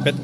Bet.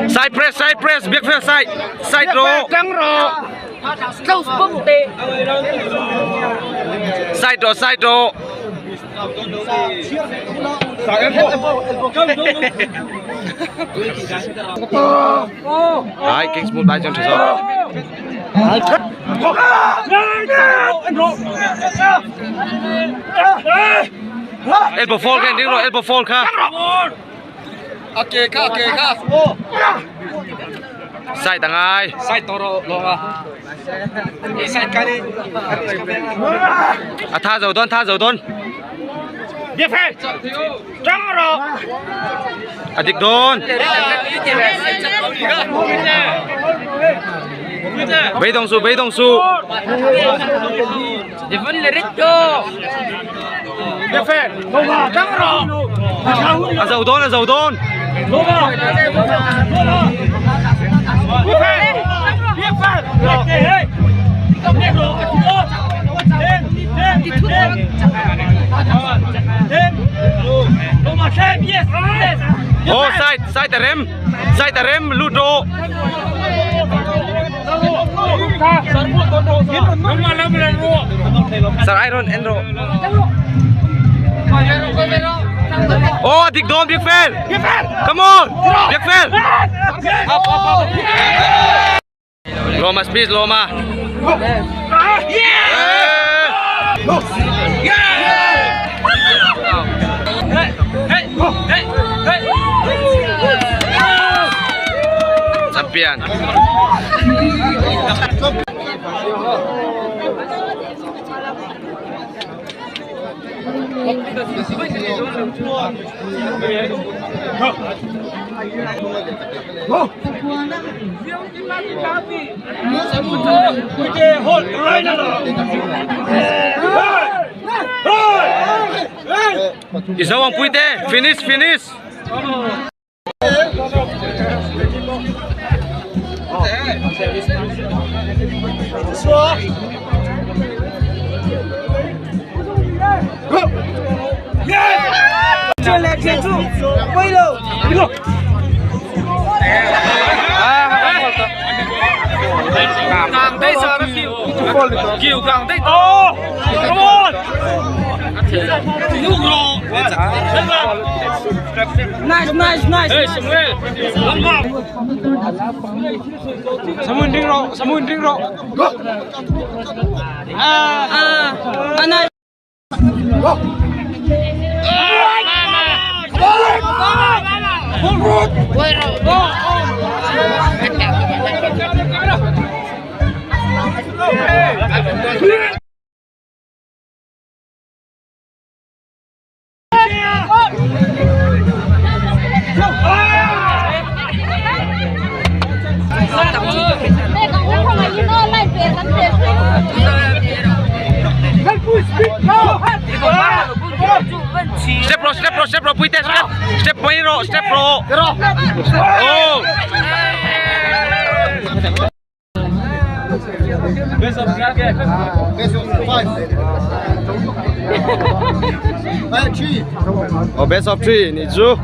Side press, side press, Biak Fel side, side row. Side row, side row. Đấy, Kings một tay chân trở rồi. Elbow fall khen, đứng rồi, elbow fall kha. Okay kha, okay kha. Side tang ai. Side toro longa. Side kali. À tha dầu don, tha dầu don. À dik don. Bấy đồng su, bấy đồng su. À dầu don, à dầu don. Oh, side, side rem. Side rem ludo. Sir Iron Enro. Oh, dik don Big Fel. Come on. Big Fel. Loma speed Loma. Champion. Isawang puite, finish, finish. Step rawh step rawh step rawh puite step step mai rawh step rawh oh. Oh best of 3 ni chu.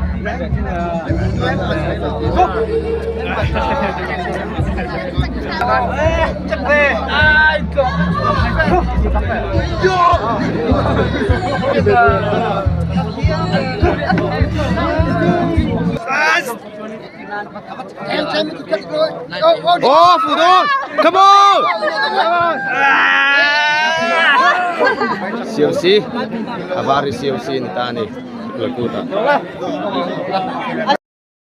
Oh, phụ đôn. Come on. COC. Avari COC ni ta ni. Lakuta.